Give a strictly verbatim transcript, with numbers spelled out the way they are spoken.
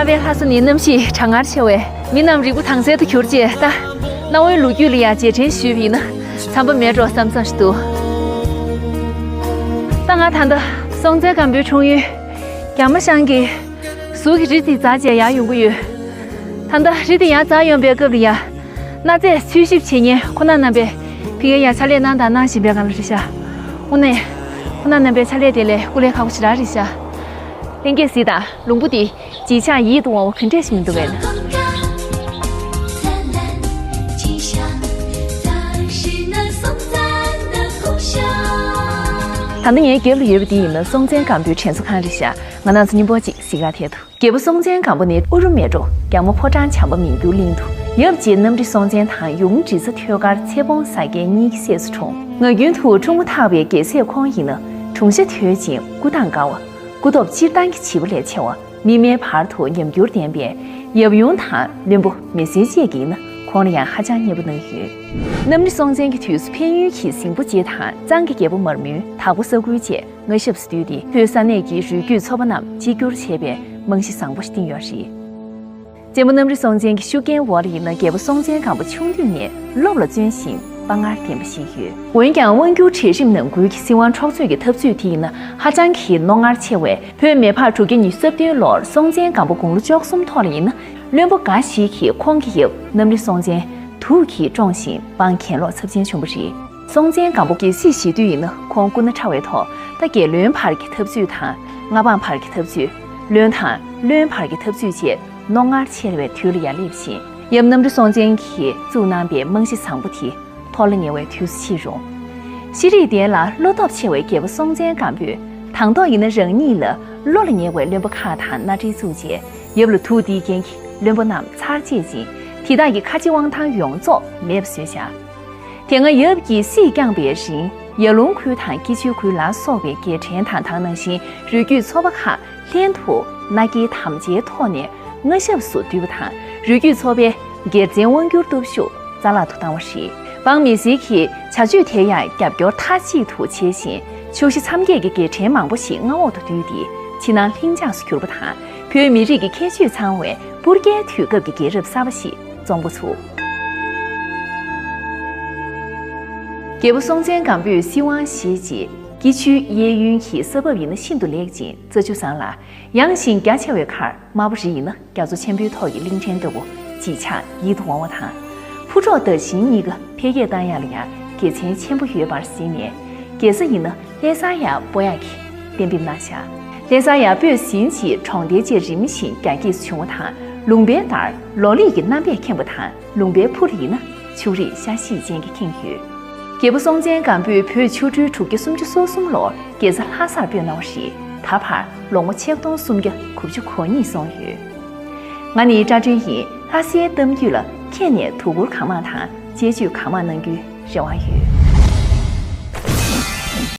པའི་ལྷ་ས་ནི་གནམ་གཤིས་གྲང་ངར་ཆེ་བས་མི་རྣམས་རིལ་བུ་དྭངས་གསལ་དུ་གྱུར་རྗེས། ད་གནའ་བོའི་ལོ་རྒྱུས་ལ་ཡང་རྗེས་དྲན་ཞུས་པ་ཡིན་ན་འཚམས་པ་མེད་འགྲོ་བསམ་བསམ་ཞིག་འདུག་ད་ང་ད་ལྟ་སྲོང་བཙན་སྒམ་པོའི་འཁྲུངས་ཡུལ་རྒྱ་མ་ཤང་གི་ཟུར་གྱི་རི་དེ་འཛེགས་བྱས་ཡར་ཡོང་གི་ཡོད། ད་ལྟ་རི་དེ་ཡར་འཛེགས་ཡོང་པའི་སྐབས་ལ་ཡ། གནའ་རྫས་འཚོལ་ཞིབ་བྱེད་མཁན་ཁོ་ན་རྣམ་པས་ཕ་གིར་ཡ་ཕྱག་ལས་གནང་དང་གནང་བཞིན་པའི་སྒང་ལ་རེད་ཤག་དངོས་གནས་ཁོ་ན་རྣམ་པའི་ཕྱག་ལས་དེ་ལས་སྐུ་ལས་ཁག་པོ་ཞེ་དྲག་རེད་ཤག་ལྷན་རྒྱས་གཟིགས་དང་། ལུང་པ་འདི་བརྗིད་ཆགས་ཡིད་དུ་འོང་བ་ག་འདྲས་ཤིག་མི་འདུག་གས། ད་ལྟ་ངའི་རྒྱབ་ལ་ཡོད་པ་འདི་ཡིན་ན་སྲོང་བཙན་སྒམ་པོའི་དྲན་གསོ་ཁང་རེད་ཤག་ང་རང་ཚོ་མཉམ་པོ་ཅིག་གཟིགས་ག་ཐད་དུ། རྒྱལ་པོ་སྲོང་བཙན་སྒམ་པོ་ནི་ཨུ་རུ་མེ་ཏྲོ་རྒྱ་མོ་ཕོ་བྲང་བྱམས་པ་མིང་བསྒྱུར་གླིང་དུ་ཡབ་རྗེ་གནམ་རི་སྲོང་བཙན་དང་ཡབ་མོ་འབྲི་བཟའ་ཐོད་དཀར་ཚེ་སྤོང་བཟའ་རྒྱལ་གཉིས་ཀྱི་སྲས་སུ་འཁྲུངས། ངག་རྒྱུན་དུ་འཁྲུངས་མ་ཐག་པའི་རྒྱལ་སྲས་ཁོང་ཡིན་ན་གྲུང་ཤ་དོད་ཅིང་སྐུ་ཐང་དཀར་བ། སྐུ་སྟོབས་སྤྱིར་བཏང་གི་བྱིས་པ་ལས་ཆེ་བ། མི་སྨད་བར་དུ་ཉམས་འགྱུར་ལྡན་པས་ཡབ་ཡུམ་དང་བློན་པོ་མི་སེར་བཅས་ཀྱིས་ན་ཁོང་ལ་ཡང་ཧ་ཅང་མཉེས་པོ་གནང་ཡོད། གནམ་རི་སྲོང་བཙན་གྱི་དུས་སུ་ཕན་ཡུལ་གྱི་ཟིང་པོ་རྗེ་དང་གཙང་གི་རྒྱལ་པོ་མར་མུན་དྭགས་པོ་ས་འགུལ་བཅས་མངའ་ཞབས་སུ་བསྡུས་ཏེ་བོད་ས་གནས་ཀྱི་རུས་རྒྱུད་ཚོ་པ་རྣམས་གཅིག་གྱུར་བྱས་པའི་རྨང་གཞི་བཟང་པོ་ཞིག་བཏིང་ཡོད་རེད། གཅེན་པོ་གནམ་རི་སྲོང་བཙན་གྱི་ཤུགས་རྐྱེན་འོག་ལ་ཡིན་ན་རྒྱལ་པོ་སྲོང་བཙན་སྒམ་པོ་ཆུང་དུས་ནས་སློབ་ལ་བརྩོན་ཞིང་དཔའ་ངར་ལྡན་པ་ཞིག་ཡོད། འོན་ཀྱང་དབང་སྒྱུར་གྲལ་རིམ་ནང་ཁུལ་གྱི་སྲིད་དབང་འཕྲོག་རྩོད་ཀྱི་འཐབ་རྩོད་དེ་ཡིན་ན་ཧ་ཅང་གི་རྣོ་ངར་ཆེ་བས། བོད་མེ་ཕག་དྲུག་བརྒྱ་ཉི་ཤུ་རྩ་བདུན་ལོར་སྲོང་བཙན་སྒམ་པོ་དགུང་ལོ་བཅུ་གསུམ་ཐོག་ལ་ཡིན་ན་བློན་པོ་འགའ་ཞིག་གིས་ཁོང་གི་ཡབ་གནམ་རི་སྲོང་བཙན་དུག་གིས་བཀྲོངས་ཤིང་འབངས་གྱེན་ལོག་ཚབས་ཆེན་བྱུང་བ་རེད། སྲོང་བཙན་སྒམ་པོ་རྒྱལ་སྲིད་བཞེས་དུས་ཡིན་ན་ཁོང་སྐུ་ན་ཕྲ་བའི་ཐོག་ད་རྒྱལ་བློན་བར་གྱི་འཐབ་རྩོད་དང་མངའ་འབངས་བར་གྱི་འཐབ་རྩོད། བློན་དང་བློན་བར་གྱི་འཐབ་རྩོད་བཅས་རྣོ་ངར་ཆེ་བའི་དུས་ལ་ཡར་སླེབས་ཤིང་། ཡབ་གནམ་རི་སྲོང་བཙན་གྱིས་བཙུགས་གནང་པའི་རྨང་གཞི་བཟང་པོ་དེ་འཐོར་ལ་ཉེ་བའི་དུས་སུ་ཕྱིན་རུང་། ཤེས་རིག་ལྡན་ལ་བློ་སྟོབས་ཆེ་བའི་རྒྱལ་པོ་སྲོང་བཙན་སྒམ་པོས་དང་ཐོག་ཡིན་ན་རང་ཉིད་ལ་བློ་ལ་ཉེ་བའི་བློན་པོ་ཁག་དང་མནའ་འབྲེལ་བཙུགས་རྗེས་ཡབ་ལ་དུག་འདིའི་རྐྱེན་གྱིས་བློན་པོ་རྣམས་ཚར་བཅད་ཅིང་དེ་དག་གི་ཁ་རྗེ་དབང་ཐང་ཡོངས་རྫོགས་མེད་པ་བཟོས་བཞག་དེ་སྔ་ཡབ་ཀྱིས་སྲིད་བསྐྱངས་པའི་རིང་ཡར་ལུང་ཁུལ་དང་སྐྱིད་ཆུའི་ཁུལ་ལ་སོགས་པའི་རྒྱལ་ཕྲན་དང་དེ་ནང་བཞིན་རུས་རྒྱུད་ཚོ་པ་ཁག་ལྷན་དུ་མནའ་སྐྱེལ་དམ་བཅའི་ཐོག་ནས་མངའ་ཞབས་སུ་བསྡུས་པ་དང་རུས་རྒྱུད་ཚོ་པའི་སྒེར་འཛིན་དབང་སྒྱུར་སྟོབས་ཤུགས་རྩ་བརླག་ཏུ་བཏང་བ་རེད། འབངས་མི་སེར་གྱི་བྱ་སྤྱོད་དེར་ཡང་རྒྱབ་སྐྱོར་མཐའ་གཅིག་ཏུ་བྱས་ཤིང་ཕྱོགས་བཞི་མཚམས་བརྒྱད་ཀྱི་རྒྱལ་ཕྲན་མང་པོ་ཞིག་མངའ་འོག་ཏུ་བསྡུས་ཏེ་ཕྱི་ནང་ལྷིང་འཇགས་སུ་གྱུར་པ་དང་བོད་མི་རིགས་ཀྱི་ཁྱད་ཆོས་ཚང་བའི་སྤུར་རྒྱལ་དུས་སྐབས་ཀྱི་རྒྱལ་རབས་གསར་པ་ཞིག་རྩོམ་འགོ་ཚུགས། རྒྱལ་པོ་སྲོང་བཙན་སྒམ་པོས་སྲིད་དབང་བཞེས་རྗེས་སྐྱིད་ཆུའི་གཡས་གཡོན་གྱི་ས་བབ་ཡིན་ན་ཤིན་ཏུ་ལེགས་ཅིང་རྩྭ་ཆུ་བཟང་ལ། ཡངས་ཤིང་རྒྱ་ཆེ་བའི་མཁར་དམར་པོ་རི་ཡིན་ན་རྒྱ་མཚོ་ཆེན་པོའི་ཐོག་གི་གླིང་ཕྲན་ལྟ་བུ་བརྗིད་ཆགས་ཡིད་དུ་འོང་བ་དང་། ཕུ་ཁྲོ་དར་ཤིང་གཉིས་ཀ་འཕེལ་རྒྱས་བཏང་ཡག་ལ་ཡང་དགེ་མཚན་ཆེན་པོ་ཡོད་པར་གཟིགས་ནས། རྒྱལ་ས་ཡིན་ན་ལྷ་ས་ཡར་སྤོ་ཡག་གི་གཏན་འབེབས་གནང་བཞག་ལྷ་ས་ཡར་སྤོས་ཟིན་རྗེས་གྲོང་རྡལ་བཅས་རིམ་བཞིན་རྒྱ་སྐྱེད་བྱུང་བ་དང་། ལུང་པའི་ལྟར་ལོ་ལེགས་ཀྱི་རྣམ་པས་ཁེངས་པ་དང་། ལུང་པའི་ཕུ་ལ་ཡིན་ན་ཕྱུགས་རིགས་ཤ་ཤེད་ཅན་གྱིས་ཁེངས་ཡོད། རྒྱལ་པོ་སྲོང་བཙན་སྒམ་པོས་བོད་ཆོ་འཕྲུལ་དྲུག་བརྒྱ་སུམ་ཅུ་སོ་གསུམ་ལོར་རྒྱལ་ས་ལྷ་སར་སྤོས་གནང་བ་རེད། ད་བར་ལོ་ངོ་ཆིག་སྟོང་སུམ་བརྒྱ་དགུ་བཅུ་གོ་གཉིས་སོང་ཡོད། ང་ནི་སྐྲ་སྒྲོན་ཡིན། ལྷ་སའི་གཏམ་རྒྱུད་ལ་ཁྱེད་ནས་དོ་ཁུར་གང་མང་དང་དཔྱད་བརྗོད་གང་མང་གནང་རྒྱུའི་རེ་བ་ཡོད།